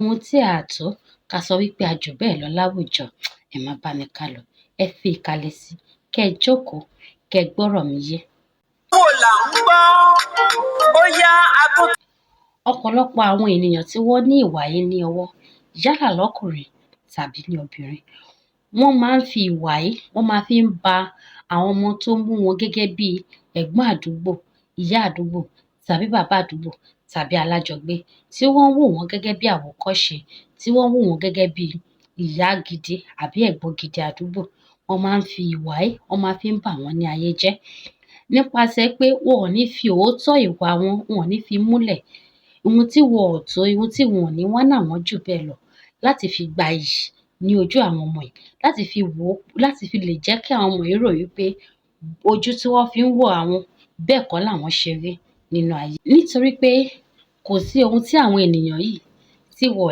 Ohun tí a tó ká sọ wí pé a jù bẹ́ẹ̀ lọ láwùjọ. Ẹ máa bá mi kálọ, ẹ fi ìkàlẹ̀ sí, kẹ́ ẹ jókòó, kẹ́ ẹ gbọ́rọ̀ mi yé. Wò là ń gbọ́, ó yá a tún. Ọ̀pọ̀lọpọ̀ àwọn ènìyàn tí wọ́n ní ìwà yìí ní ọwọ́, yálà lọ́kùnrin tàbí ní obìnrin, wọ́n máa ń fi ìwà yìí, wọ́n máa fi ń ba àwọn ọmọ tó mú wọn gẹ́gẹ́ bí ẹ̀gbọ́n àdúgbò, ìyá àdúgbò tàbí bàbá àdúgbò tàbí alájọgbé, tí wọ́n wò wọ́n gẹ́gẹ́ bí àwòkọ́ṣe, tí wọ́n wò wọ́n gẹ́gẹ́ bí ìyá gidi àbí ẹ̀gbọ́n gidi àdúgbò. Wọ́n máa ń fi ìwà yìí, wọ́n máa fi ń bà wọ́n ní ayé jẹ́ nípasẹ̀ pé wọn ò ní fi òótọ́ ìwà wọn, wọn ò ní fi múlẹ̀. Ohun tí wọn ò tó, ohun tí wọn ò ní, wọ́n á náwọn jù bẹ́ẹ̀ lọ láti fi gba iyì ní ojú àwọn ọmọ yìí, láti fi wò ó, láti fi lè jẹ́ kí àwọn ọmọ yìí rò wí pé ojú tí wọ́n fi ń wò àwọn, bẹ́ẹ̀ kọ́ làwọn ṣe rí nínú ayé. Nítorí pé kò sí ohun tí àwọn ènìyàn yìí tí wọn ò